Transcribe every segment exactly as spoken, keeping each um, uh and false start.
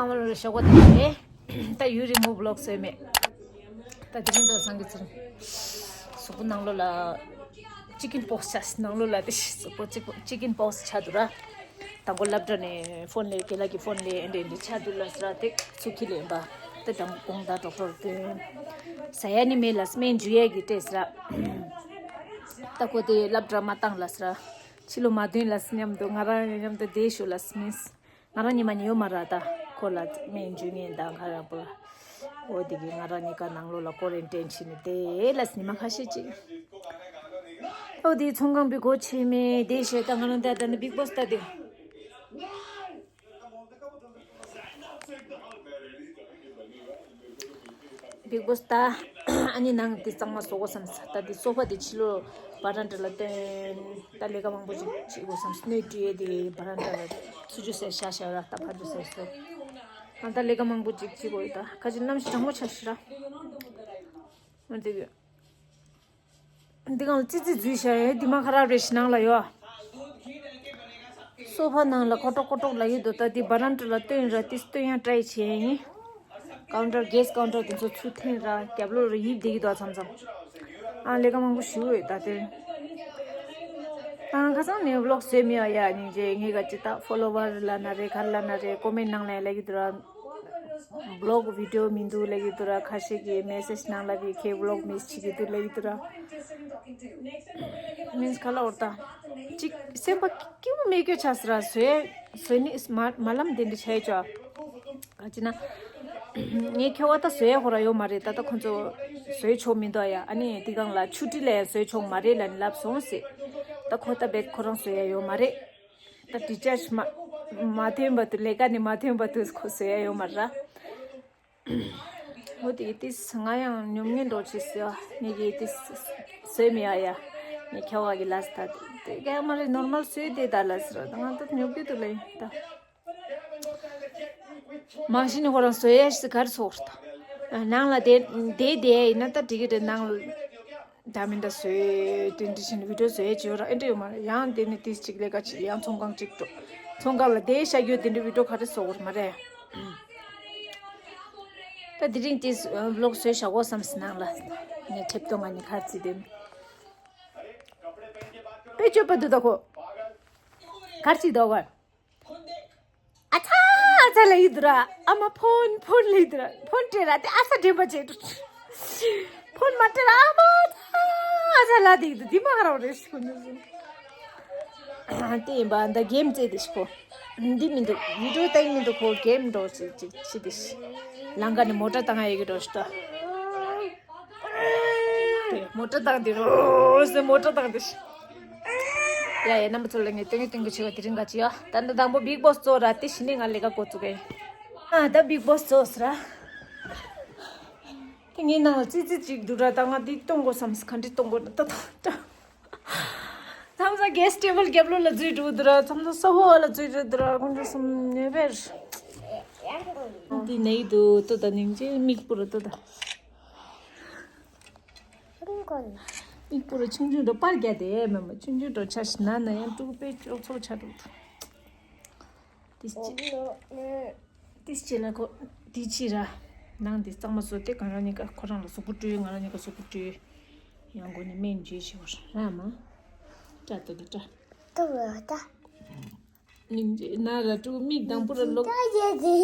ཨ་མ་ལོ་ལ་ཞོགས་པ་དེ་ནས་ད་ཡུ་རི་མུ་བི་ལོག་བཟོས་མེད། ད་དེ་རིང་དུ་སང་གི་ཚུན་གཟུགས་པོ་ནང་ལོགས་ལ་ཅི་ཀིན་པོགས་ཆགས། ནང་ལོགས་ལ་དེ་གཟུགས་པོ་ཅི་ཀིན་པོགས་ཆགས་འདུག་ར། དང་པོ་སློབ་གྲྭ་ནས་ཕོན་སླེབས། རྒན་ལགས་ཀྱི་ཕོན་སླེབས། ཨེ་འདྲ་ཨེ་འདྲ་ཆགས་འདུག་ལབ་ཟེར་ར། དེ་ཚུར་ཁྱེར་ལེན་པ། དེ་དང་པོ་དགོང་དག་ཌོག་ཊར་སྟོན། ཟ་ཡ་ནི་མེད་ལབ། སྨན་འཇུ་ཡས་ཀྱི་སྤྲད་ཟེར་ར། ད་ཁོ་དེ་སློབ་གྲྭ་མ་བཏང་ལབ་ཟེར་ར། ཕྱི་ལོགས་མ་ཐོན་ལབ་ཟེར། མཉམ་དུ་ང་རང་མཉམ་དུ་བསྡད་ཤོག་ལབ་ཟེར། མིན། ང་རང་ཉི་མ་ཉལ་ཡོད་མ་རེད། ད་ཁོ་ལ་སྨན་འཇུ་མཁན་དང་ཁ་ར་པོ། འོ་དེ་གི་ང་རང་གཉིས་ཀ་ནང་ལོགས་ལ་ཀོ་རེན་ཊིན་བྱས་ནས་བསྡད་ལབ་ཟེར། ཉི་མ་ཁ་ཤས་ཅིག་འོ་དེ་ཚོང་ཁང་པའི་སྒོ་ཕྱེ་མེད་བསྡད་བྱས། ད་ང་རང་ད་ད་ནི་བིག་བོ་སི་ལྟ་དེ། བིག་བོ་སི་ལྟ། ཨ་ནི་ནང་དེ་གཙང་མ་བཟོ་དགོས་བསམ། ད་དེ་སོ་ཕ་དེ་ཕྱི་ལོགས་བ་རན་ཌ་ལ་སྟོན། ད་ལས་ཀ་མང་པོ་ཞིག་བྱེད་དགོས་བསམ། སྣོད་བཀྲུ་ཡས་དེ་བ་རན་ཌ་ལ་ཆུ་ཆུ་ཟེར་བཞག་བཞག་ར། ད་ཕར་ཚུར་ཟེར་སོ། ཨ་ད་ལས་ཀ་མང་པོ་ཅིག་བྱེད་དགོས་ཡོད། ད་ཁ་ཅིག་གནམ་གཤིས་གྲང་མོ་ཆགས་ཤག་ར། འདི་གི་འདི་གང་ལ་ཙི་ཙི་འཛུལ་བཞག་ཡོད། འདི་མ་ཁ་ར་རེ་ཞིག་ནང་ལ་ཡོད། སོ་ཕ་ནང་ལ་ཀོ་ཀྲོག་ཀོ་ཀྲོག་ལབ་ཀྱི་འདུག་ད་འདི་བ་རན་ཌ་ལ་སྟོན་ར། ཏིས་སྟོན་ཡང་ཊ་རའི་བྱས་ཡིན། ཀའུན་ཊར་གྷེ་སི་ཀའུན་ཊར་དེ་ཚོ་ཚུར་འཐེན་ར། རྒྱབ་ལོགས་ར་ཡིབ་བསྡད་ཀྱི་འདུག་མཚམས་མཚམས། ཨ་ལས་ཀ་མང་པོ་ཞིག་ཡོད་ད་དེར། ཨ་ཁ་སང་ནས་བི་ལོག་བཟོས་མེད་ཨ་ཡ། སྙིང་རྗེ། ངའི་ག་ཅི་ད་ཕོ་ལོ་ཝར་ལབ་ན་རེད། ག་རེ་ལབ་ན་རེད། ཀོ་མེན་ནང་ལ་ལབ་ཀྱི་འདུག་ར། བི་ལོག་བི་ཌི་ཡོ་མི་འདུག་ལབ་ཀྱི་འདུག་ར། ཁ་ཤས་ཀྱིས་མེ་སེ་ཇི་ནང་ལ་བི་ཁེ་བི་ལོག་མིས་བྱེད་ཀྱི་འདུག་ལབ་ཀྱི་འདུག་ར། མིན་ག་ལབ་དགོས་རེད་ད། ཅིག་སེམས་པ་སྐྱིད་པོ་མེད་སྐྱོ་ཆགས་སོང་ར། བཟོས་བཟོས་ནི་མ་མ་ལམ་དེ་འདྲ་བྱས་ཆོག་ག་ཅི་ན། ངའི་ཁྱོ་ག་ད་བཟོ་ཡ་ཁོ་ར་ཡོད་མ་རེད། ད་ལྟ་ཁོ་ཚོ་བཟོས་ཆོག་མི་འདུག་ཡ། ཨ་ནི་དེ་སྒང་ལ་ཆུ་ཊི་ལ་ཡང་བཟོས་ཆོག་མ་རེད་ལབ་ནི་ལབ་སོང་ཟེར། ད་ཁོ་ད་བེད་ཁོ་རང་བཟོ་ཡ་ཡོད་མ་རེད། ད་ཌི་ཅར་ཇི་མ་མ་ཐོན་བར་དུ། ལས་ཀ་ནས་མ་ཐོན་བར་དུ་ཁོ་བཟོ་ཡ་ཡོད་མ་རེད། འོ་དེ་ཏིས་ང་ཡང་ཉོབ་ངེས་འགྲོ་ཆེ་ཟེར་བ། ངས་ཀྱི་ཏིས་བཟོས་མེད་ཨ་ཡ། ངས་ཁྱོ་ག་གི་ལབ་ད་དེ་ག་ཡང་མ་རེད། ནོར་མལ་བཟོས་བསྡད་ད་ལབ་ཟེར་བ། ད་ང་ད་ཉོབ་ཀྱི་འདུག་ལབ་ཡིན་ད། མང་ཤོས་ནི་ཁོ་རང་བཟོ་ཡས་ཤིག་ག་རེ་ཚོར་ད། ནང་ལ་བསྡད་བསྡད་བསྡད་ཡིན་ན་ད་འགྲིག་གི་རེད། ནང་ལ་ད་མི་འདྲ་བཟོས་དེ་འདྲ་བྱས་ནས་བི་ཌི་ཡོ་བཟོ་ཡས་བྱེད་ཡོད་ར། ཨེ་འདྲ་ཡོད་མ་རེད། ཡང་དེ་ནི་ཏིས་གཅིག་ལས་ཀ་བྱེད། ཡང་ཚོང་ཁང་གཅིག་འགྲོ། ཚོང་ཁང་ལ་བསྡད་བཞག་རྒྱུ་དེ་འདྲ་བི་ཌི་ཡོ་ག་རེ་བཟོ་དགོས་རེད་མ་རེད། ད་དེ་རིང་ཏིས་བི་ལོག་བཟོས་བཞག་གོ་བསམ་སི་ནང་ལ་ངས་ཁྲེབ་ཏོ་ང་ནི་ཁར་ཙི་དེ་དཔེ་སྤྱོད་པ་འདུག་ད་ཁོ་ཁར་ཙི་དོ་གར། ཨ་ཚ་ཨ་ཚ་ལབ་ཡི་འདུག་ར། ཨ་མ་ཕོན་ཕོན་ལབ་ཡི་འདུག་ར། ཕོན་སྤྲད་ར་དེ་ཨ་ཚ་དྲན་པ་བྱེད་འགྲོ། ཕོན་མ་སྤྲད་ར་ཨ་མ་ཨ་ཚ་ཨ་ཚ་ལབ་བསྡད་ཀྱི་འདུག་འདི་མ་ཁ་ར་བ་རེད་ཤི་ཁོ་ནི་ཟིན། དེ་ཡིན་པ་འདི་གེམ་རྩེད་དེ་ཤི་ཁོ། འདི་མི་འདུག་བི་ཌི་ཡོ་བཏང་མི་འདུག་ཁོ་གེམ་འགྲོ་ཅིག་ཅིག་ཤི་དེ་ཤི། ལང་ཀ་ནས་མོ་ཊ་བཏང་ཡ་ཡི་གི་འགྲོ་ཤི་ད། དེ་མོ་ཊ་བཏང་དེ་རོ་ཟེར་མོ་ཊ་བཏང་དེ་ཤི། ཡ་ཡ་རྣམ་པ་ཚོ་ལ་ངས་སྟོན་གི་སྟོན་གི་བྱེད་པ་དེ་རིང་ག་ཅི་ཡ། ད་ནི་དང་པོ་བིག་བོ་སི་ཚོ་ར་དེ་ཤི་ནས་ང་ལས་ཀ་འགོ་བཙུགས་གི། ཨ་ད་བིག་བོ་སི་ཚོ་ཟེར་ར། དེ་ངའི་ནང་ལ་ཙི་ཙི་ཅིག་འདུག་ར། ད་ང་འདི་གཏོང་དགོས་བསམ་སི་ག་འདྲི་གཏོང་དགོས་ན་ད་ད་ད། མཚམས་མཚམས་གྷེ་སི་ཊེ་བལ་རྒྱབ་ལོགས་ལ་འཛུལ་འགྲོ་འདུག་ར། མཚམས་མཚམས་སོ་ཧོ་ལ་འཛུལ་འགྲོ་འདུག་ར། དཀོན་མཆོག་གསུམ་ཉེ་བར། འདི་ནས་འདུག་ལྟོས་དང་སྙིང་རྗེ། མིག་སྤུ་ར་ལྟོས་དང་། མིག་སྤུ་ར་ཆུང་ཆུང་འགྲོ་པར་རྒྱག་དེ་མེད་མ། ཆུང་ཆུང་འགྲོ་ཆ་ཞིག་ན་ན་ཡང་དཀྲུག་པའི་ཅོག་ཚོགས་ཆགས་འགྲོ་འདུག་དེ་ཅི། དེ་ཅི་ལ་ཁོ་དེ་ཅི་ར། ནང་དེ་གཙང་མ་བཟོ་དེ་གང་རང་གཉིས་ཀ་ཁོ་རང་ལ་གཟུགས་པོ་བཀྲུས། ང་རང་གཉིས་ཀ་གཟུགས་པོ་བཀྲུས། ཡང་སྒོ་ནས་སྨན་བཅོས་བྱེད་བར་ར་མ། སྐྲ་ཏོ་དེ་སྐྲ། ཏོ་ར་ཏ། སྙིང་རྗེ་ན་ར་ཀྲུ་མིག་དང་པོ་ར་ལོག་ཏ་ཡེ་དེ།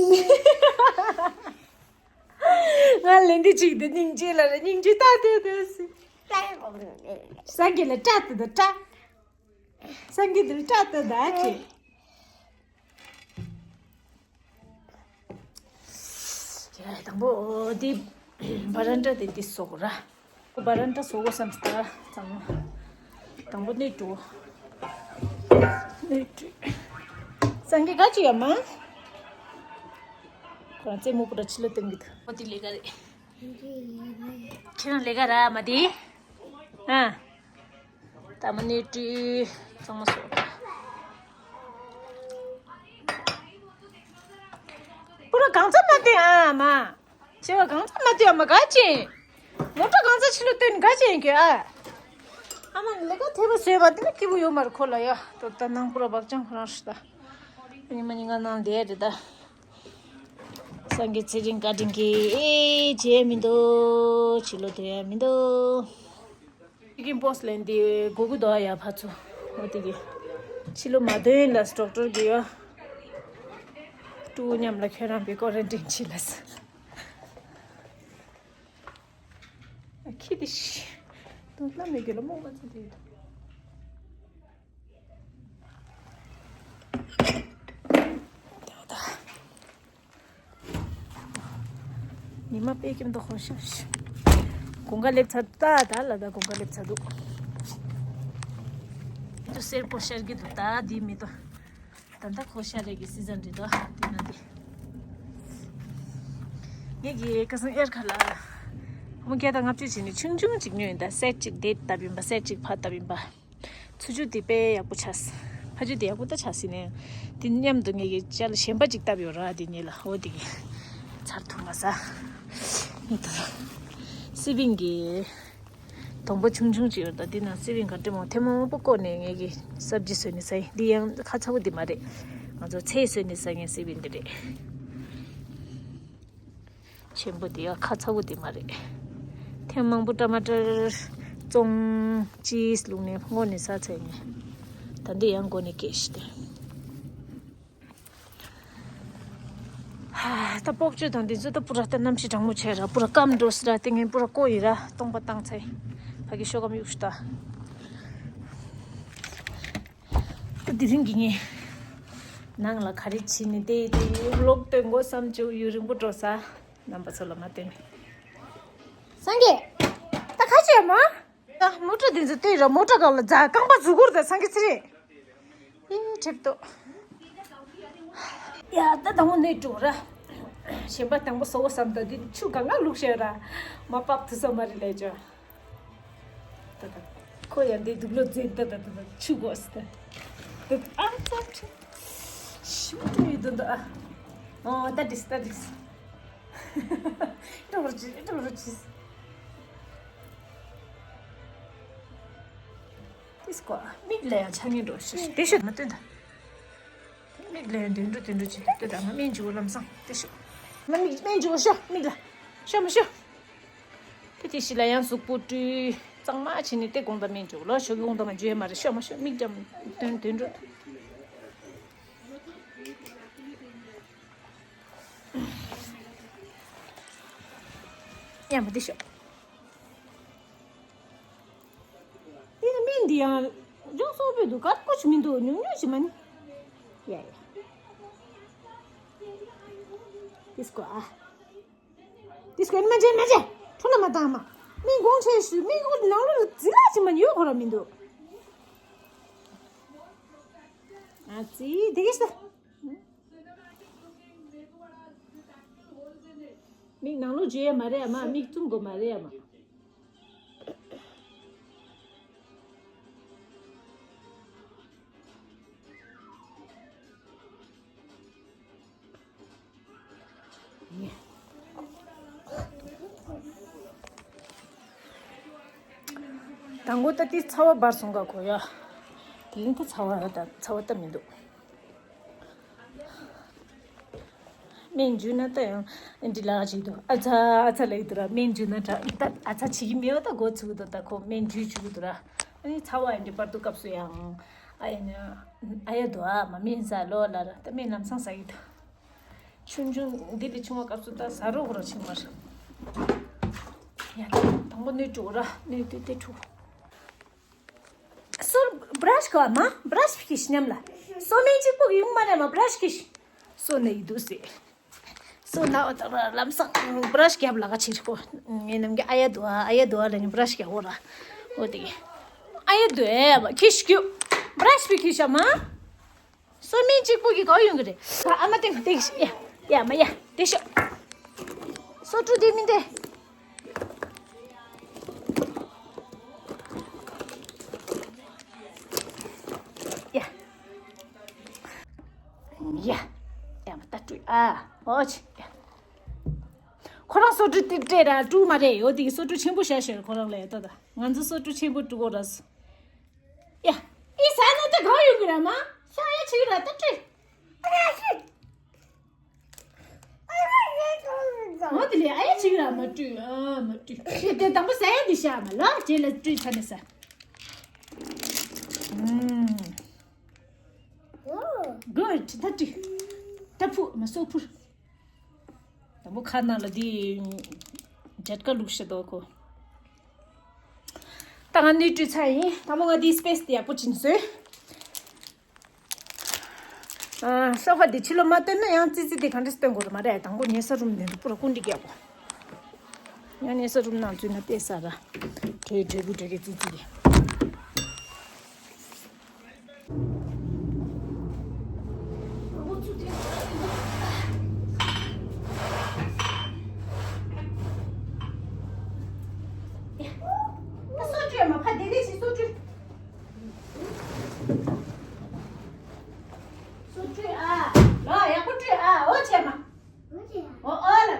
ང་ལན་དེ་ཅིག་དེ་སྙིང་རྗེ་ལ་ར་སྙིང་རྗེ་ཏ་དེ་དེ་སི། སངས་རྒྱས་ལ་སྐྲ་ཏོ་དེ་སྐྲ། སངས་རྒྱས་དེ་ལ་སྐྲ་ཏོ་དེ་ཨ་ཅེ། ཡ་དང་པོ་འདི་བ་རན་ཌ་དེ་འདི་བཟོ་དགོས་ར། བ་རན་ཌ་བཟོ་དགོས་བསམ་སྟེ་ཙང་མ། དང་པོ་སྣོད་བཀྲུ། སྣོད་བཀྲུ། སངས་རྒྱས་ག་ཅི་ཡ་མ། ཁོ་རང་རྩེད་མོ་པོ་ར་ཕྱི་ལ་སྟོན་གི་འདུག་འོ་དེ་ལས་ཀ་རེད། ཁྱེད་རང་ལས་ཀ་ར་མ་དེ། ཨ། ད་མ་ནི་ཏི་གཙང་མ་བཟོ། པུ་ར་གང་ཚ་མ་སྟེ་ཨ་མ། བྱེ་བ་གང་ཚ་མ་སྟེ་ཨ་མ་ག་ཅི། མོ་ཊ་གང་ཚ་ཕྱི་ལོ་སྟོན་ག་ཅི་ཡིན་གྱི་ཨ། ཨ་མ་ལས་ཀ་ཐེབས་པ་བཟོས་པ་དེ་ན་སྐྱིད་པོ་ཡོད་མ་རེད་ཁོ་ལ་ཡ། ད་ད་ནང་པུ་ར་བག་ཅང་ཁོ་རང་ཧྲི་ད། ཉི་མ་ཉིན་གང་ནང་བསྡད་རེད་ད། སངས་རྒྱས་ཚེ་རིང་བཀའ་དྲིན་གྱིས་ཨེ་བརྗེད་མི་འདུག་ཕྱི་ལོགས་དོན་ཡ་མི་འདུག་ཀི་ཀིན་པོ་སི་ལེན་དེ་གོ་གི་འདུག་ཡ་ཕ་ཚོ། འོ་དེ་གི་ཕྱི་ལོགས་མ་དོན་ལ་ཌོག་ཊར་གི་ཡོ། ཀྲུའུ་མཉམ་ལ་ཁྱོད་རང་པའི་ཀོ་རན་ཊིན་ཕྱི་ལ་ས། ཁྱི་དེ་ཤི། དུང་ལྷ་མེད་གི་ལ་མོ་མ་ཚོ་དེ། ཉི་མ་དཔེ་སྐྱིད་མདོག་ཁོ་ཤར་ཤི། དགུན་ཁ་སླེབས་ཚར་ད་ད་ལ་ད་དགུན་ཁ་སླེབས་ཚར་འདུག་ཏུ་སེར་པོ་ཤར་གི་འདུག་ད་འདི་མི་ཏོ། ད་ལྟ་ཁོ་ཤ་རེ་གི་སི་ཛན་རེད་དོ་དེ་ན་དེ། ངེད་ཀྱི་ཁ་སང་དབྱར་ཁ་ལ་མོ་བརྒྱ་དང་ལྔ་བཅུ་བྱས་ནས་ཆུང་ཆུང་ཅིག་ཉོས་ཡིན། ད་སེ་ཊི་ཅིག་དེ་བཏབ་ཡིན་པ། སེ་ཊི་ཅིག་ཕ་བཏབ་ཡིན་པ། ཚུ་ཆུ་དེ་དཔེ་ཡག་པོ་ཆགས། ཕ་ཆུ་དེ་ཡག་པོ་ད་ཆགས་ཟིན་ནས། དེ་མཉམ་དུ་ངེད་ཀྱི་ཅ་ལ་གཞན་པ་ཅིག་བཏབ་ཡོད་ར་དེ་ཉེ་ལ་འོ་དེ་གི་ཚར་ཐུབ་མ་ས། ངེད་ད་སི་བིང་གི་སྡོང་པོ་ཆུང་ཆུང་ཅིག་ཡོད་ད། འདི་ན་སི་བིང་ག་འདྲ་མོ་ཐེ་མོ་པོ་བཀོག་ནས་ངེད་ཀྱི་སབ་ཇི་བཟོས་ནས་ཟ་ཡིན། འདི་ཡང་ཁ་ཚ་པོ་འདི་མ་རེད། ང་ཚོ་ཚལ་བཟོས་ནས་ཟ་མཁན་སི་བིང་འདི་རེད། ཆེན་པོ་འདི་ཡང་ཁ་ཚ་པོ་འདི་མ་རེད། ཐེངས་མང་པོ་ཊ་མ་ཊར་བཙོང་ཅིས་བླུགས་ནས་བསྔོ་ནས་ཟ་ཚར་ཡིན། ད་འདི་ཡང་མགོ་ནས་སྐྱེས་ཤི་སྟེ། ད་སྤོག་ཆུ་དང་འདི་ཚོ་ད་པུ་ར་ད་གནམ་གཤིས་གྲང་མོ་བྱས་ར་པུ་ར་སྐམ་འགྲོ་སི་ར། དེ་ངས་པུ་ར་བཀོ་ཡི་ར་སྟོང་པ་བཏང་ཚེ་ཕ་གི་ཤོག་སྐམ་གཡུག་ཤུ་ད། ད་དེ་རིང་གི་ངས་ནང་ལ་ག་རེ་བྱས་ནས་དེ་དེ་ཡུ་ལོག་སྟོན་དགོས་བསམ་བྱུང་། ཡུན་རིང་པོ་འགྲོ་ས། རྣམ་པ་ཚོ་ལ་མ་སྟོན། སངས་རྒྱས། ད་ཁ་ཆེ་མ། ད་མོ་ཊ་འདི་ཚོ་ལྟོས་ར། མོ་ཊ་སྒང་ལ་རྫ་རྐང་པ་འཛུལ་གོ་ར། ད་སངས་རྒྱས་ཚེ་རིང་། ཨེ་ཁྲེབ་ཏོ། ཡ་ད་དང་པོ་ནས་འགྲོ་ར། གཞན་པ་དང་པོ་སོ་བོ་བསམ་ད་འདི་ཆུ་གང་ག་བླུགས་ཤེས་ར། མ་བབ་ཐུ་ས་མ་རེད་ལས་ཅོ། ད་ད། ཁོ་ཡང་འདི་དུག་ལོ་རྫས་ད་ད་ད་ད་ཆུ་གོ་སི་ད། ད་ཨ་ཙམ་ཁྲེ། ཤིམ་ཏུ་ཡོད་ད་ད་ཨ། ཨོ་ད་དིས་ད་དིས། ཏོག་ཅི་ཏོག་ཅི། དིས་ཀོ་མིག་ལ་ཡང་ཆ་ངེས་འགྲོ་ཤི་དེ་ཤོད་མ་སྟོན་ད། མིག་ལ་ཡང་དུད་འགྲོ་དུད་འགྲོ་ཅི་སྟོན་ད། ང་སྨན་འཇུ་ལམ་སང་དེ་ཤོད། ང་མིག་སྨན་འཇུ་ཤོ་མིག་ལ་ཤོ་མ་ཤོ། དེ་དེ་ཤི་ལ་ཡང་གཟུགས་པོ་བཀྲུས་གཙང་མ་བྱས་ནས་དེ་དགོང་དག་སྨན་འཇུ་ལོ། ཤོ་གི་དགོང་དག་མ་འཇུ་ཡ་མ་རེད། ཤོ་མ་ཤོ་མིག་ལ་ཡང་དུད་དུད་འགྲོ། ཡ་མ་དེ་ཤོ། དེ་ནི་སྨན་འདི་ཡང་ལྗོངས་སོག་པོའི་འདུག་གར་ཀོ་ཆུ་མི་འདུག་ཉུང་ཉུང་ཞིག་མ་ནི། ཡ་ཡ། དིས་ཀོ་ཨ། དིས་ཀོ་ཨ་ནི་མ་བྱེད་མ་བྱེད། འཕྲོ་ལ་མ་བཏང་མ། སྨན་གོང་ཆེ་ཞུ་སྨན་གོང་ནང་ལོགས་ལ་རྫི་ལ་ཞིག་མ་ཡོད་ཁོ་ར་མི་འདུག་ཨ་ཙི་དེ་གི་ཤི་ད། མིག་ནང་ལོགས་འཇུ་ཡ་མ་རེད་ཨ་མ། མིག་བཙུམ་དགོས་མ་རེད་ཨ་མ། དང་པོ་ད་དེ་ཚ་བ་འབར་སོང་ག་གོ་ཡ། དེ་རིང་ད་ཚ་བ་ད་ཚ་བ་ད་མི་འདུག་སྨན་འཇུ་ན་ད་ཡང་འདི་ལ་ཅིག་འདུག་ཨ་ཚ་ཨ་ཚ་ལ་ཡི་འདུག་ར། སྨན་འཇུ་ན་ད་ད་ཨ་ཚ་བྱེད་ཀྱི་མེད་པ་ད་འགོ་ཚུགས་འདུག་ད་ཁོ་སྨན་འཇུ་བཅུག་གི་འདུག་ར། ཨ་ནི་ཚ་བ་ཡིན་དུས་བར་དུ་སྐབས་སུ་ཡང་ཨ་ཡ་ན་ཨ་ཡ་འདུག་ཨ་མ་སྨན་ཟ་ལོ་ལ་ར། ད་སྨན་ལམ་སང་ཟ་གི་འདུག་ཆུང་ཆུང་འདི་ལས་ཆུང་བ་སྐབས་སུ་ད་ཟ་རོགས་ར་ཆིང་མར། ཡ་ད་དང་པོ་སྣོད་དཀྲུག་ར། སྣོད་དེ་དེ་དཀྲུག་སོ་བྷ་ར་ཤི་ག་མ་བྷ་ར་ཤི་ཤིག་ཉམས་ལ། སོ་སྨན་གཅིག་པོ་གི་ཡོང་མ་རེད་མ་བྷ་ར་ཤི་ཤིག་སོ་ནི་ཡི་དུ་སེ། སོ་ན་བ་ད་ར་ལམ་སང་བྷ་ར་ཤི་རྒྱབ་ལ་ག་ཕྱིར་ཁོ། ངའི་ནམ་གི་ཨ་ཡ་དུ་ཨ་ཨ་ཡ་དུ་ཨ་ལ་ནི་བྷ་ར་ཤི་རྒྱབ་འོ་ར། འོ་དེ་གི་ཨ་ཡ་དུ་ཨེ་བ་ཁི་ཤི་ཁྱུ་བྷ་ར་ཤི་པི་ཁི་ཤ་མ། སོ་སྨན་གཅིག་པོ་གི་གའོ་ཡོང་གི་རེད། ཨ་མ་ཏེ་ཏེ་ཡ་ཡ་མ་ཡ་ཏེ་ཤོ། སོ་བཀྲུ་དེ་མིན་ཏེ། ཡ་ཡ་ཡ་མ་ཏ་བཀྲུ་ཨ་ཨོ་ཆི་ཡ། ཁོ་རང་སོ་བཀྲུ་དེ་སྤྲད་ར་བཀྲུ་མ་རེད་ཡོད་དེ་སོ་བཀྲུ་ཆེན་པོ་བྱ་ཤེར་ཁོ་རང་ལ་ཡོད་ད། ད་ང་ཚོ་སོ་བཀྲུ་ཆེན་པོ་བཀྲུ་གོ་ར་སོ། ཡ། ཨི་ས་ན་ད་གང་ཡོང་གི་ར་མ། ཤ་ཡ་ཆི་གི་ར་ད་ཏྲི། ཨ་ཡ་ཤི། ཨ་ཡ་ཤི། འོ་དེ་ལས་ཨ་ཡ་ཅིག་ར་མ་བཀྲུས། ཨ་མ་བཀྲུས། དེ་དང་པོ་ཟ་ཡ་འདི་བཞག་མ་ལ་རྗེས་ལ་བཀྲུས་ཚར་ནས་ཟ། Good. ད་བཀྲུས། ད་ཕུ་མ་སོ་ཕུར། དང་པོ་ཁ་ནང་ལ་འདི་ཇ་ཀ་བླུགས་ཤེས་དོ་ཁོ། ད་ང་ནི་བཀྲུས་ཚར་ཡིན། དང་པོ་ང་འདི་སི་པེ་སི་དེ་ཡག་པོ་བྱིན་བཟོས། ཨ། སོ་ཕ་འདི་ཕྱི་ལོགས་མ་སྟོན་ན་ཡང་ཙི་ཙི་དེ་ག་འདྲ་སྟོན་དགོས་རེད་མ་རེད། དང་པོ་ཉལ་ས་རུམ་འདི་འདུག་པུ་ར་ཀུན་འདི་རྒྱག་གོ། ཡང་ཉལ་ས་རུམ་ནང་འཛུལ་ན་བལྟས་ས་ར། བྲོས་བྲོས་བུ་བྲོས་ཀྱི་ཙི་ཙི་དེ། སོ་བཀྲུས་མ་ཕ་དེ་རེ་ཞིག་སོ་བཀྲུས། སོ་བཀྲུས་ཨ། ལོ་ཡག་པོ་བཀྲུས་ཨ། འོ་བྱས་མ། འོ་ཨོ་ལ།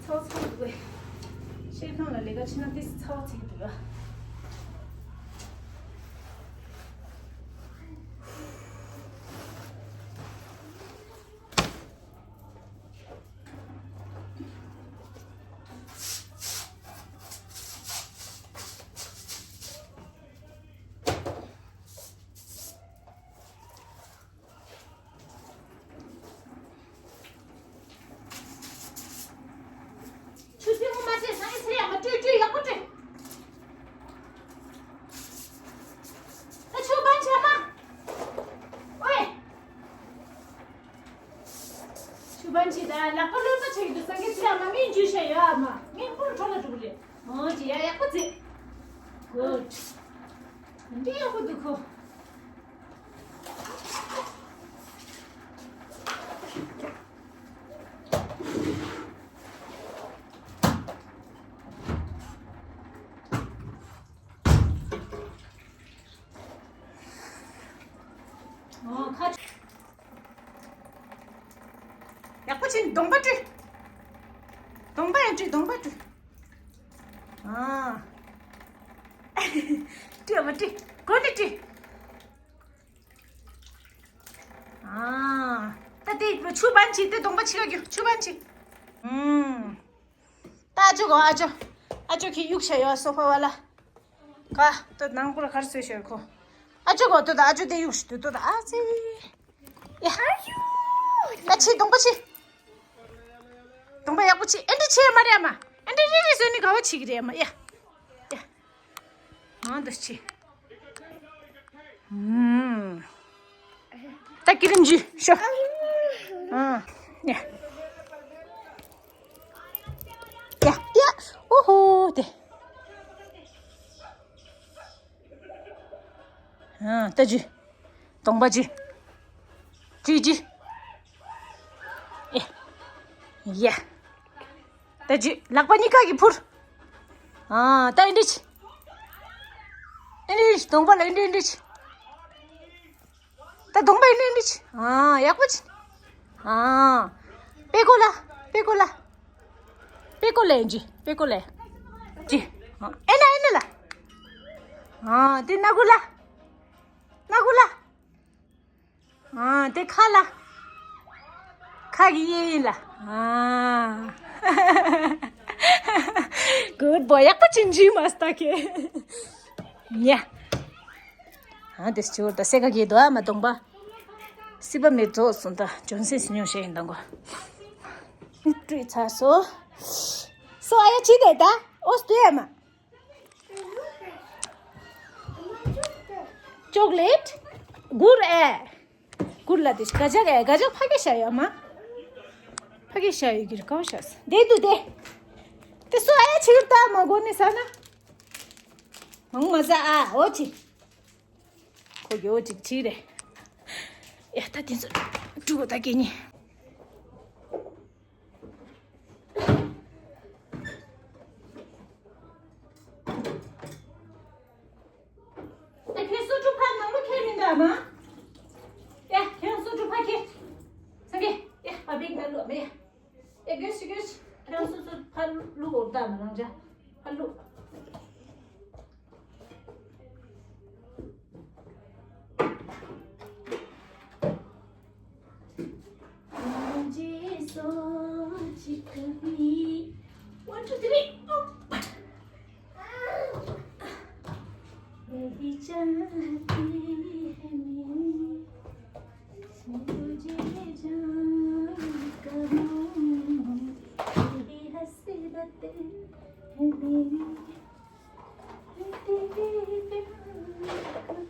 ཚ་བ་ཚ་བ་འདུག་གས། ཤེལ་ཁང་ལ་ལས་ཀ་བྱེད་ན་ཏོག་ཙམ་ཚ་བ་ཚིག་འདུག་ག། ཆུ་སྲིན་མོ་མ་བྱེད། སང་ཉིན་ཚེ་ཡག་མ་བཀྲུས་བཀྲུས་ཡག་པོ་བཀྲུས། ད་ཆུ་བང་བྱས་མ། ཨོའེ། ཆུ་བང་བྱེད། ད་ལག་པ་གློད་པ་བྱེད་ཀྱི་འདུག་སང་ཉིན་ཚེ་ཡག་མ་སྨན་འཇུ་བྱས་ཡོད་ཨ་མ། སྨན་སྤུར་འཕྲོ་ལ་འགྲོ་གི་རེད། འོ་ཅི་ཡ་ཡག་པོ་བྱེད། Good. འདི་ཡག་པོ་འདུག་ཁོ། ཨོ་ཁ། ཡག་པོ་བྱིན། གདོང་པ་བཀྲུས། གདོང་པ་ཡང་བཀྲུས། གདོང་པ་བཀྲུས། ཨ། བཀྲུས་མ་བཀྲུས། གོ་ནི་བཀྲུས། ཨ། ད་དེ་ཆུ་བང་བྱེད། དེ་གདོང་པ་ཕྱི་ལ་རྒྱུག་ཆུ་བང་བྱེད། ཨུམ། ད་ཨ་ཅོ་གོ། ཨ་ཅོ། ཨ་ཅོ་ཁྱེད་གཡུག་བྱས་ཡོད་སོ་ཕ་བ་ལ། ག་ཏོ་ནང་པུ་ར་གར་སོས་ཤོར་ཁོ། ཨ་ཅོ་གོ་ཏོ་ད་ཨ་ཅོ་དེ་གཡུག་ཤི་ཏོ་ད་ཨ་ཙི། ཡ། ད་ཕྱི་གདོང་པ་ཕྱི། གདོང་པ་ཡག་པོ་ཕྱི། ཨེ་འདྲ་བྱས་མ་རེད་ཨ་མ། ཨེ་འདྲ་རེ་རེ་བཟོས་ནི་དགའ་བོ་བྱེད་ཀྱི་རེད་ཨ་མ། ཡ། ཡ། ང་འདུ་ཆེ། ད་ཀི་རིམ་ཇི་ཤོ། ཨ། ཡ། ཡ། ཡ། ཨོ་ཧོ་དེ། ཨ། ད་ཇི། གདོང་པ་ཇི། ཇི་ཇི། ཨེ། ཡ། ད་ཅི་ལག་པ་གཉིས་ཀ་གིས་འཕུར། ཨ། ད་ཨེ་འདྲ་ཅི། ཨེ་འདྲ་ཅི། གདོང་པ་ལ་ཨེ་འདྲ་ཨེ་འདྲ་ཅི། ད་གདོང་པ་ཨེ་འདྲ་ཨེ་འདྲ་ཅི། ཨ། ཡག་པོ་ཅི། ཨ། པེ་ཀོ་ལ། པེ་ཀོ་ལ། པེ་ཀོ་ལ་ཨེ་འདྲ་ཅི། པེ་ཀོ་ལ་ཅི། ཨ། ཨེ་ན་ཨེ་ན་ལ། ཨ། དེ་སྣ་ཁུག་ལ། སྣ་ཁུག་ལ། ཨ། དེ་ཁ་ལ། ཁ་གི་གཡས་གཡོན་ལ། ཨ། Good boy. ཡག་པོ་ཅིག་འཇུས་མ་སྟ་ཁེ། ཡ། ཨ། དེ་སྐྱོར་ད་སེ་ཁ་གི་དོ་ཨ་མ་གདོང་པ། སི་པ་མེ་རྫོགས་སོང་ད་ཇོན་སན་སི་ཉོ་ཤེས་ཡིན་དང་གོ། བཀྲུས་ཚར་སོ། སོ་ཨ་ཡ་ཅི་དེ་ད། ཨོ་སྟུ་ཨ་མ། ཅོག་ལེཊ། གུར་ཨེ། གུར་ལ་དེ་ག་ཇག་ཨེ། ག་ཇག་ཕ་གི་ཤ་ཡོད་མ། ཕ་གི་ཤ་ཡོད་གི་རེད་ག་བ་ཤ་ས་དེ་དུ་དེ། དེ་སོ་ཨེ་ཕྱི་གུར་ལྟ་མ་གོ་ནི་ས་ན། མང་མ་ཟ་ཨ་འོ་ཅི། ཁོ་གི་འོ་ཅིག་བྲིས་རེད། ཡ་ད་དེ་ཚོ་བཀྲུ་བ་ད་སྐད་ཉིན། ད་ཁྱེད་སོ་ཕྲུག་ཕར་ནང་ལོགས་ཁྱེར་མི་འདུག་ཨ་མ། ཡ་ཁྱེད་སོ་ཕྲུག་ཕར་ཁྱེར། སངས་རྒྱས་ཡ་ཕ་བེག་ནང་ལོགས་མེད། ཨེ་དགོས་ཤིག་དགོས་ཤིག་ཁྱེད་སོ་སོ་ཕར་བླུག་འོར་ད་མ་རང་ཅག་ཕར་བླུག One, two, three. मेरी चाहती है मेरी, मुझे जान कहूँ, तेरी हसरत है मेरी, तेरे प्यार का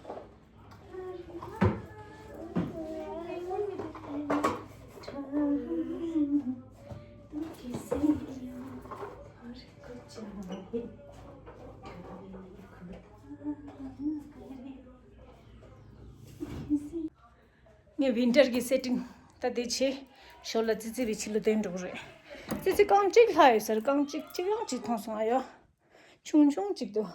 ངས་ཝིན་ཊར་གྱི་སེ་ཊིང་ད་དེ་བྱས། ཞོར་ལ་ཙི་ཙི་བའི་ཕྱི་ལོགས་སྟོན་འགྲོ་གི་རེད། ཙི་ཙི་རྐང་གཅིག་ལྷག་ཡོད་ས་རེད། རྐང་གཅིག་གཅིག་རང་གཅིག་མཐོང་སོང་ཨ་ཡོ། ཆུང་ཆུང་གཅིག་འདུག་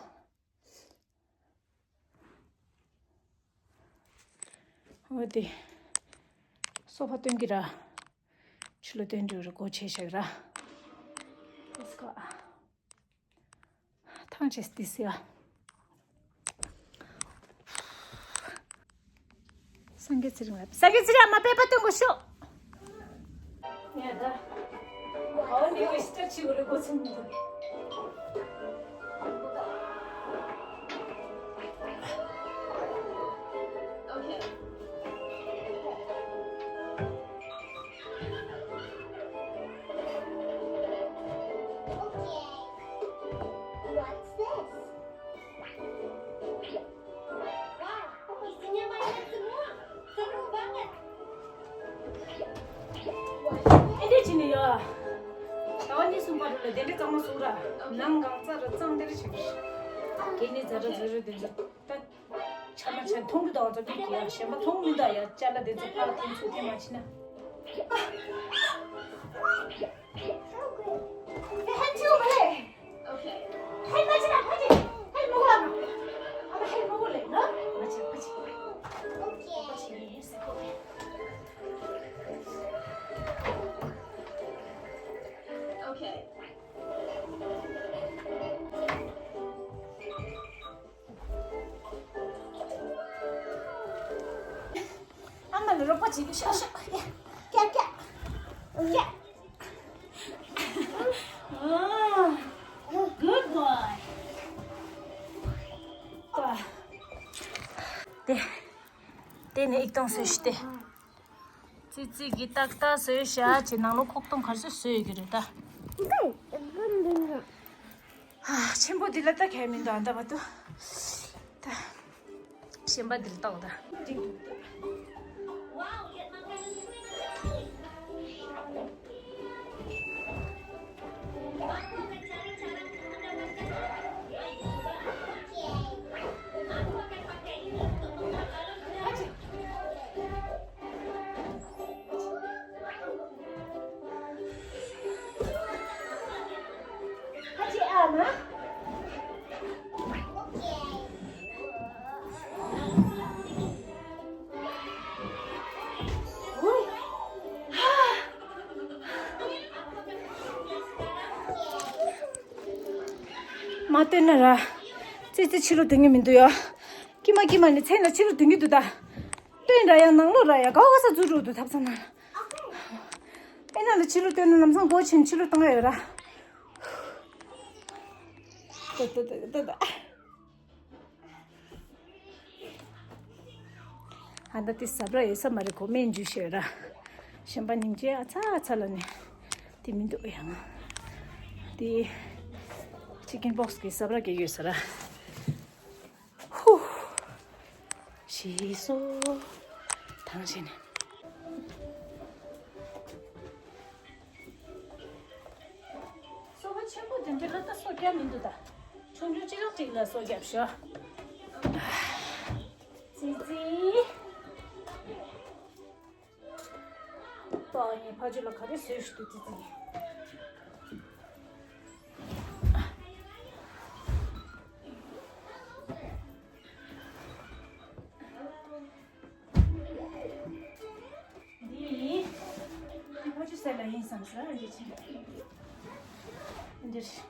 འོ་དེ། སོ་ཕ་སྟོན་གྱི་ར། ཕྱི་ལོགས་སྟོན་འགྲོ་ར་སྒོ་ཕྱེ་བཞག་ར། ལེ་ཊི་སི་གོ། ཐང་ཆད་དེ་སི་ཡ། སངས་རྒྱས་ཚེ་རིང་ལ། སངས་རྒྱས་ཚེ་རིང་ཨ་མ་པད་པ་སྟོན་དགོས་ཤོག་ངས་ད། ཨོ་ནི་ཝི་སི་ཊར་ཆི་གོ་རེ་གོ་ཚུན་མི་འདུག What's this? Wow, isinya mainan semua. Seru banget. ཨེ་འདྲས་བྱས་ནས་ཡ། ཟླ་བ་གཉིས་གསུམ་པ་རུ་ལ་དེ་འདྲས་གཙང་མ་བཟོ་ར། ནང་གང་ཚ་ར་གཙང་དེ་འདྲས་བྱས། གད་སྙིགས་ཛ་དྲག་ཛ་དྲག་དེ་ཚོ་ད། ཆ་མ་ཆ་མཐོང་གི་འདུག་ཚོ་ཀི་ཀི་ཡ་གཞན་པ་མཐོང་མི་འདུག་ཡ། ཅ་ལག་དེ་ཚོ་ཕར་འཐེན་ཚུར་འཐེན་མ་བྱས་ན། ཧན་ཆུ་མ་རེད། ཧན་མ་བྱས་ན་ཕ་གི་ཧན་མོ་གོ་ལ་མ། ཨ་ད་ཧན་མོ་གོ་ལེ་ན། མ་བྱས་མ་བྱས། ཨོ་ཁེ། མ་བྱས་ཟེར་གོ་ལེ། ཨོ་ཁེ། ཨ་མ་ལ་རོགས་པ་བྱེད་དུ་ཤོག་ཤོག་ཡ། ཀྱ་ཀྱ། ཀྱ། ཨ། Good boy. དེ། དེ་ནས་ཨིག་ཏོང་བཟོས་ཤི་སྟེ། ཙི་ཙི་གི་ཏག་ཏག་བཟོས་བཞག་ཅེས་ནང་ལོགས་ཁོག་སྟོང་གར་སོ་བཟོས་ཡོད་ཀྱི་རེད་ད། ཨ། ཆེན་པོ་འདི་ལ་ལྟ་མཁན་མི་འདུག་ཨ་ད་བར་དུ། ད། གཞན་པ་འདི་ལ་ལྟ་འོ་ད། འགྲིག་འདུག་མ་བཏོན་ན་ར། ཙི་ཙི་ཕྱི་ལོགས་སྡོད་མཁན་མི་འདུག་ཡ། ཀྱི་མ་ཀྱི་མ་ནི་མཚན་ལ་ཕྱི་ལོགས་སྡོད་མཁན་འདུག་ད། སྟོན་ར་ཡ་ནང་ལོགས་ར་ཡ་ག་བ་ག་ས་འཛུལ་འགྲོ་འདུག་ཐབ་ཚང་ན། ཨེ་ན་ལ་ཕྱི་ལོགས་སྟོན་ན་ལམ་སང་སྒོ་ཕྱེ་ནས་ཕྱི་ལོགས་གཏོང་ཡ་ཡོད་ར། ད་ད་ད་ད་ད། ཨ་ད་དེ་ཟ་འཕྲུག་ཡོད་ས་མ་རེད་ཁོ་སྨན་འཇུ་ཤེས་ར། གཞན་པ་སྙིང་རྗེ་ཨ་ཚ་ཨ་ཚ་ལ་ནི། དེ་མི་འདུག་ཡང་། དེ། ཅི་ཀེན་བོག་སི་གི་ཟ་འཕྲུག་གི་ཡོད་ས་ར། ཧུ། ཞེས་སོ། ཐང་ཆད་ནས། སོ་པ་ཆེན་པོ་དེ་འདྲ་ལ་ད་སོ་རྒྱབ་མི་འདུག་ད། ཆུང་ཆུང་ཅི་རང་ཅིག་ལ་སོ་རྒྱབ་ཤོག་ཙི་ཙི། ད་ངས་ཕ་ཇོ་ལ་ག་རེ་བཟོས་ཤི་འདུག་ཙི་ཙི། འདི་ཡིན། འདི་ཕ་ཇོ་སེ་ལ་ཡིན་བསམ་ས་འདི་ཆེ། འདིར།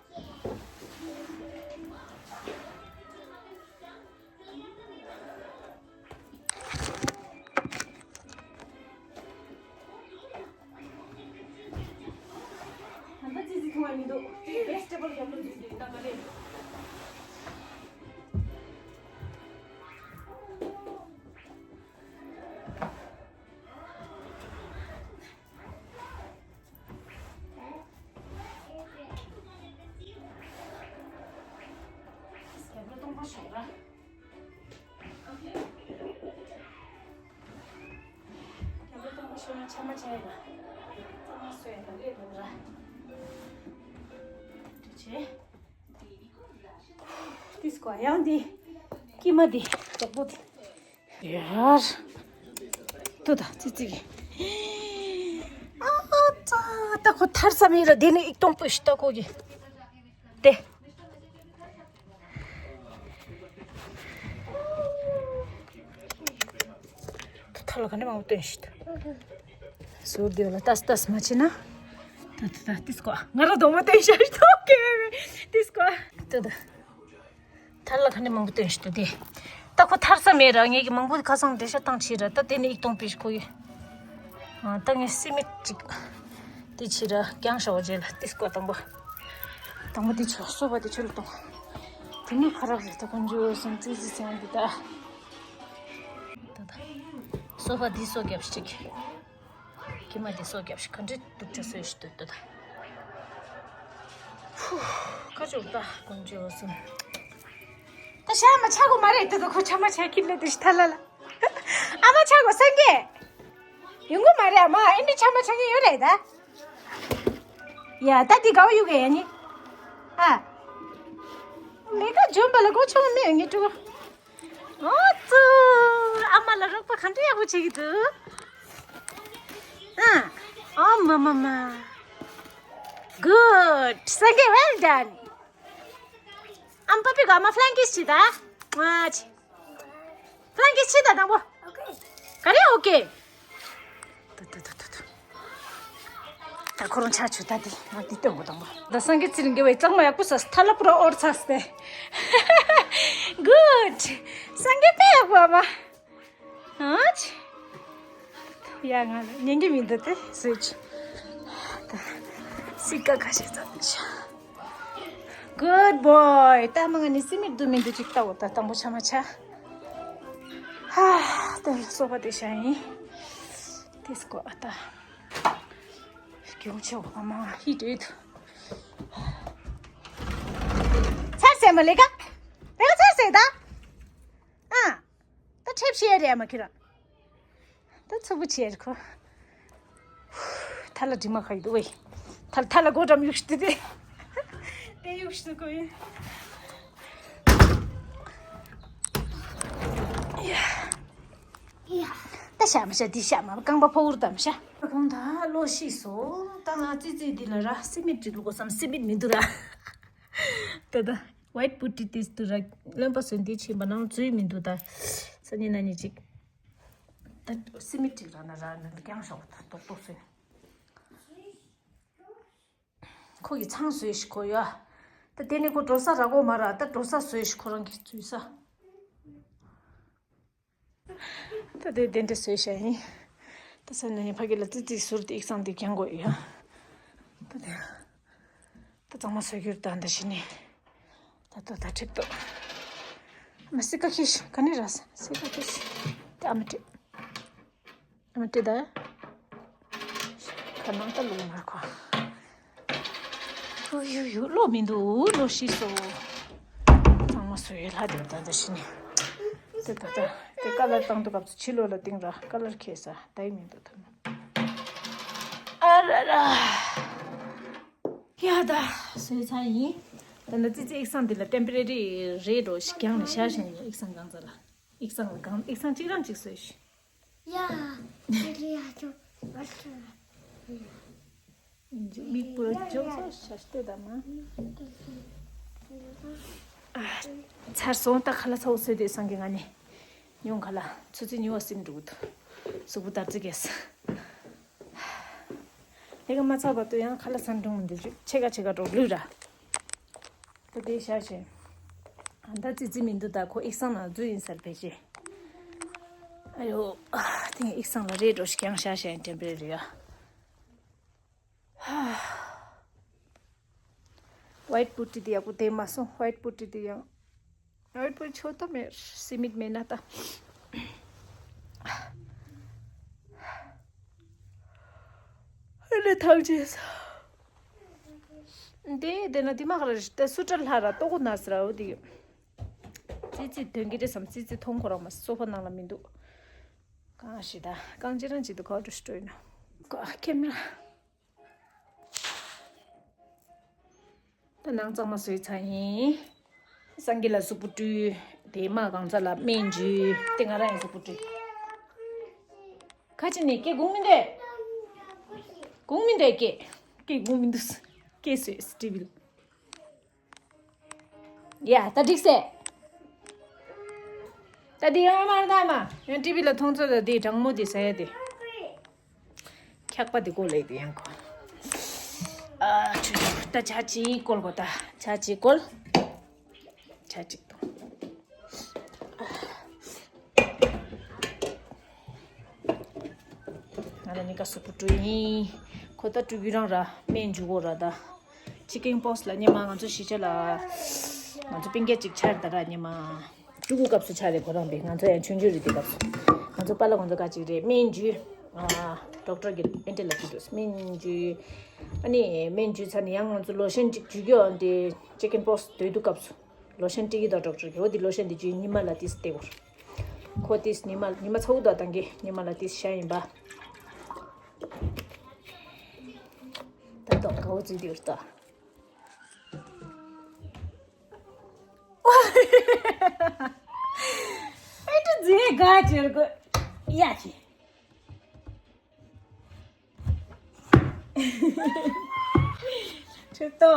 ད་ཙི་ཙི་ཐུང་བ་མི་འདུག་ཙི་ཙི་བེ་སི་ཊེ་བལ་རྒྱབ་ལོགས་འཛུལ་འདུག་ད་ག་ལེ། རྒྱབ་ལོགས་སྟོང་པ་ཞོག་ར། རྒྱབ་ལོགས་སྟོང་པ་ཞོག་ན་ཆ་མ་ཆ་ཡ་ལ། གཙང་མ་བཟོས་ཡ་ལ་ལས་འདུག་ར། འདི་བྱས། ཏིས་ཀོ་ཡང་འདི། ཀྱི་མ་འདི། དོག་པོ་འདི། ཡར། ཏུ་ད་ཙི་ཙི་གི། ཨ་ཙ། ད་ཁོ་ཐར་ས་མེད་ར་དེ་ནི་ཨིག་སྟོང་པོ་ཞིག་ད་ཁོ་གི། དེ། ཐར་ལ་ག་ནས་མང་པོ་སྟོན་ཞིག་ད། ཟུར་དེ་ལ་ཏས་ཏས་མ་བྱེད་ན། ད་ད་ད་ཏིས་ཀོ། ང་ར་གདོང་མ་སྟོན་ཤག་ཞིག་ད་ཁེ། ཏིས་ཀོ། ད་ད། ཐར་ལ་ཁ་ནས་མང་པོ་སྟོན་ཞིག་ཏུ་དེ། ད་ཁོ་ཐར་ས་མེད་ར། ངས་ཀྱི་མང་པོ་ཁ་སང་འགྲེལ་བཤད་བཏང་ཕྱིར་ར། ད་དེ་ནས་ཨིག་སྟོང་པིས་ཁོ་ཡི། ཨ། ད་ངས་སི་མིད་ཅིག་དེ་ཕྱིར་ར་རྒྱང་ཤ་བ་རྗེས་ལ་ཏིས་ཀོ་དང་པོ། དང་པོ་དེ་ཆོ་སོ་པ་དེ་ཆོ་ལ་གཏོང་། དེ་ནས་ཁ་རག་རེད། ད་ཀུན་འཇུ་སོང་ཙི་ཙི་ཚང་འདི་ད། ད་ད། སོ་པ་དེ་སོ་རྒྱབ་ཞིག་ཀྱི་མ་དེ་སོ་རྒྱབ་ཞིག་ག་འདྲ་སྡུག་ཅག་སོས་ཤིག་ཏུ་ཏུ་ད། ཧུ། ཁ་ཅུག་ད་ཀུན་འཇུ་སོང་། ད་ཤ་མ་ཆག་གོ་མ་རེད་ཏུ་ཏུ། ཁོ་ཆ་མ་ཆག་ཁྱིམ་ལ་དེ་ཤི་ཐ་ལ་ལ། ཨ་མ་ཆག་གོ་སེང་གེ། ཡོང་གོ་མ་རེད། ཨ་མ་ཨེ་འདྲ་ཆ་མ་ཆག་གི་ཡོད་རེད་ད། ཡ་ད་དེ་གའོ་ཡོད་ག་ཡ་ནི། ཨ། ལས་ཀ་འཇོན་པ་ལ་གོ་ཆུང་མེད་ངེས་ཀྲུ། ཨོ་ཙུ། ཨ་མ་ལ་རོགས་པ་ག་འདྲ་ཡག་པོ་བྱེད་ཀྱི་འདུག་ཨ། ཨ་མ་མ་མ། Good. སེང་གེ། Well done. ཨམ་པ་པི་ག་མ་ཕ་ལན་ཀིས་ཆི་ད། ཨ་ཆི། ཕ་ལན་ཀིས་ཆི་ད་དང་པོ། ག་རེ་ཨོ་ཀེ། ཏུ་ཏུ་ཏུ་ཏུ་ཏུ། ད་ཁོ་རང་ཆ་ཆུ་ད་དེ་ང་དེ་སྟོན་གོ་དང་པོ། ད་སངས་རྒྱས་ཚེ་རིང་དགེ་བའི་གཙང་མ་ཡག་པོ་ཟ་ཐ་ལ་པུ་ར་ཨོར་ཚ་སྟེ། Good. སངས་རྒྱས་དཔེ་ཡག་པོ་ཨ་མ། ཨ་ཆི། ཡ་ང་ལ་ཉན་གྱི་མི་འདུག་སྟེ་སུས་ཆི། ད་སི་ཀ་ཁ་ཤས་ཙམ་ཆ། Good boy. ད་མ་ང་ནི་སི་མིད་འདུག་མི་འདུག་ཅིག་ལྟ་འོ། ད་དང་པོ་ཆ་མ་ཆ། ཧ། ད་སོ་པ་དེ་ཤ་ཡིན། དེ་སྐོ་ཨ་ད། སྐྱོང་ཆེ་བ་མ་ཧི་ཏྲེད། ཚར་སེ་མ་ལེ་ཀ་ལེ་ཀ་ཚར་སེ་ད། ཨ། ད་ཁྲེབ་ཤེས་རེད་མ་ཁྱེད་རང་། ད་ཚུགས་པོ་ཆེ་རེད་ཁོ། ཐ་ལ་དྲི་མ་ཁ་ཡི་འདུག་བས། ཐ་ཐ་ལ་སྒོ་འགྲམ་གཡུག་ཤི་དེ་དེ། དེ་གཡུག་ཤི་དུ་ཁོ་ཡིན། ད་ཤ་མ་ཤ་འདི་ཤ་མ་རྐང་པ་ཕོ་བུར་དམ་ཤ། ཁོང་ད་ལོ་ཤི་སོ། ད་ང་ཙི་ཙི་འདི་ལ་ར་སི་མིད་ཅིག་ལུག་གོ་བསམ། སི་མིད་མི་འདུག་ར། ད་ད་ཝའིཊ་པུ་ཊི་ཏིས་དུ་ར་རློན་པ་སོན་འདི་ཕྱིན་པ་ནང་འཛུལ་མི་འདུག་ད་ས་ཉིན་ན་ཉིན་ཅིག་ད་སི་མིད་ཅིག་ར་ན་ར་ན་རྐྱང་ཤོག་ད་ཏོག་ཏོག་སོན། ཁོ་གི་ཚང་བཟོས་ཤིག་ཁོ་ཡ། ད་དེ་ནི་ཁོ་འགྲོ་ས་ར་གོ་མ་ར། ད་འགྲོ་ས་བཟོས་ཤིག་ཁོ་རང་གི་འཛུལ་ས། ད་དེ་དེ་འདྲ་བཟོས་ཤ་ཡིན། ད་ས་ནས་ཕ་གི་ལ་ཙི་ཙི་ཟུར་དེ་ཨིག་སང་དེ་རྒྱང་དགོས་ཡ། ད་དེ། ད་གཙང་མ་བཟོས་གྱུར་ད་འདི་ཤི་ནི། ད་ད་ད་ཁྲིད་དོ། མ་སི་ཀ་ཁྱི་ཤི་ག་ནི་ར་ས་སི་ཀ་ཁྱི་ཤི། ད་ཨ་མ་ཁྲིད། ཨ་མ་ཁྲིད་ད། ཁ་ནང་ད་ལུག་མར་ཁོ། ཨུ་ཡུ་ཡུ་བློ་མི་འདུག་བློ་ཤི་སོ། གཙང་མ་བཟོས་ལྷ་དེ་ད་འདི་ཤི་ནི། དེ་ད་ད་དེ་ཀ་ལར་བཏང་དུ་སྐབས་སུ་ཕྱི་ལོགས་ལ་བཏིང་ར་ཀ་ལར་ཁྱེར་ས་ད་ཡི་མི་འདུག་ཐོན། ཨ་ར་ར། ཡ་ད། བཟོས་ཚར་ཡིན། ད་ནི་ཙི་ཙི་ཨིག་སང་འདི་ལ་ཊེམ་པོ་རེ་རི་རེད་འགྲོ་ཞིག་རྒྱང་ནས་ཤར་བཞིན་ཡོད་ཨིག་སང་གང་ཚ་ལ། ཨིག་སང་གང་ཨིག་སང་གཅིག་རང་གཅིག་བཟོས་ཤིག་ཡ། དེ་རེད་ཡ་ཅོ། མིག་པུ་ར་ཅོ་སོ་ཤ་སྟེ་ད་མ། ཚར་སོང་ད་ཁ་ལག་ཚ་བོ་བཟོས་དེ་སང་གི་ང་ནི། ཉུང་ཁ་ལག་ཚོ་ཚི་ཉུ་བ་སིམ་འགྲོ་གི་འདུག་གཟུགས་པོ་དར་རྩི་གས། ལས་ཀ་མ་ཚར་བར་དུ་ཡང་ཁ་ལག་ཚང་འགྲོ་མི་འདུག་ཆེ་ག་ཆེ་ག་འགྲོ་ལུས་ར། ད་དེ་ཤ་ཞེ། ཨ་ད་ཙི་ཙི་མི་འདུག་ད་ཁོ་ཨིག་སང་ན་འཛུལ་ཡིན་ཟེར་བས་ཅེ། ཨ་ཡོ། དེ་ཨིག་སང་ལ་རེད་འགྲོ་ཞིག་ཡང་ཤ་ཞེ་ཡང་ཊེམ་པ་རེ་རེ་ཡ། ཝའིཊ་པུ་ཊི་དེ་ཡག་པོ་དེ་མ་སོང་ཝའིཊ་པུ་ཊི་དེ་ཡང་། ཝའིཊ་པུ་ཊི་ཆོ་ད་མེད་སི་མིད་མེད་ན་ད། ཨ་ལེ་ཐང་ཆད་ས། དེ་དེ་ན་དེ་མ་ཁ་ར་ད་སུ་ཏྲ་ལྷ་ར་ཏོ་གོ་ན་ས་ར་འོ་དེ། ཙི་ཙི་དོན་གྱི་རེད་བསམ་ཙི་ཙི་མཐོང་ཁོ་རང་མ་སོ་ཕ་ནང་ལ་མི་འདུག་གང་ཞིག་ད་གང་ཅི་རང་ཅི་འདུག་ག་འགྲོ་ཤི་འགྲོ་ཡིན་ན། ཀ་ཁེ་མེ་ར། ད་ནང་གཙང་མ་བཟོས་ཚར་ཡིན། སང་གི་ལ་གཟུགས་པོ་བཀྲུས། དེ་མ་གང་ཚ་ལ་སྨན་འཇུས་དེ་ང་རང་ཡང་གཟུགས་པོ་བཀྲུས། ཁ་ཅིག་ནས་སྐད་གོང་མི་འདུག་གོང་མི་འདུག་སྐད་སྐད་གོང་མི་འདུག་སྐད་བཟོས་ཊི་ཝི་ལ། ཡ་ད་འགྲིག་སེ། ད་འདི་ཡང་མར་ད་མ་ཡང་ཊི་ཝི་ལ་མཐོང་ཚོད་ད་འདི་གྲང་མོ་འདི་ཟ་ཡ་དེ། འཁྱག་པ་འདི་བཀོལ་ལེ་དེ་ཡང་གོ། ཨ་ཆུ་ཆུ་ད་ཇ་ཅིག་བཀོལ་གོ་ད་ཇ་ཅིག་བཀོལ། ཇ་ཅིག་དང་། ང་ལ་ནི་ཀ་སུ་པུ་ཀྲུ་ཡིན། ཁོ་ད་ཀྲུ་གུ་རང་ར་སྨན་འཇུ་གོ་ར་ད། ཅི་ཀིན་པོག་སི་ལ་ཉི་མ་ང་ཚོ་གཞིས་ཆགས་ལ། ང་ཚོ་སྤུན་ཀྱག་ཅིག་ཆར་ད་ར་ཉི་མ། ཕྲུ་གུ་སྐབས་སུ་ཆགས་རེད་ཁོ་རང་པས་ང་ཚོ་ཡང་ཆུང་ཆུང་རེད་དེ་སྐབས་སུ། ང་ཚོ་པཱ་ལགས་ང་ཚོ་ཁ་ཅིག་རེད་སྨན་འཇུས། ཨ། ཌོག་ཊར་གྱི་ཨེ་ཊི་ལ་ཕུལ་འདུག་སྨན་འཇུས། ཨ་ནི་སྨན་འཇུས་ཚར་ནས་ཡང་ང་ཚོ་ལོ་ཤན་ཅིག་འཇུས་རྒྱུ་ཨ་འདི་ཅི་ཀིན་པོག་སི་སྡོད་དུས་སྐབས་སུ། ལོ་ཤན་སྤྲད་ཀྱི་འདུག་ཌོག་ཊར་གྱིས་འོ་འདི་ལོ་ཤན་འདི་འཇུས་ཉི་མ་ལ་ཏིས་སྟེར་དགོས། ཁོ་ཏིས་ཉི་མ་ཉི་མ་ཚ་བོ་དང་ལྡང་གི་ཉི་མ་ལ་ཏིས་ཤ་ཡིན་པ། ད་ཏོག་དགའ་བོ་བརྩི་དུས་ལྟ། ཨེ་ཏི་ཛི་ཡེ་ག་ཅེར་གོ་ཡ་ཅི། ཁྱོད་ཏོ།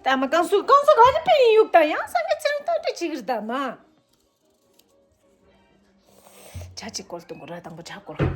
ད་མ་ཀང་སུ་ཀང་སུ་ག་ཅི་པེ་ཡིན་ཡུག་ད་ཡང་སང་གི་ཚིར་ཏོ་ཏི་ཅི་གིར་ད་མ། ཇ་ཅིག་བསྐོལ་གཏོང་གོ་ར་དང་པོ་ཇ་བསྐོལ།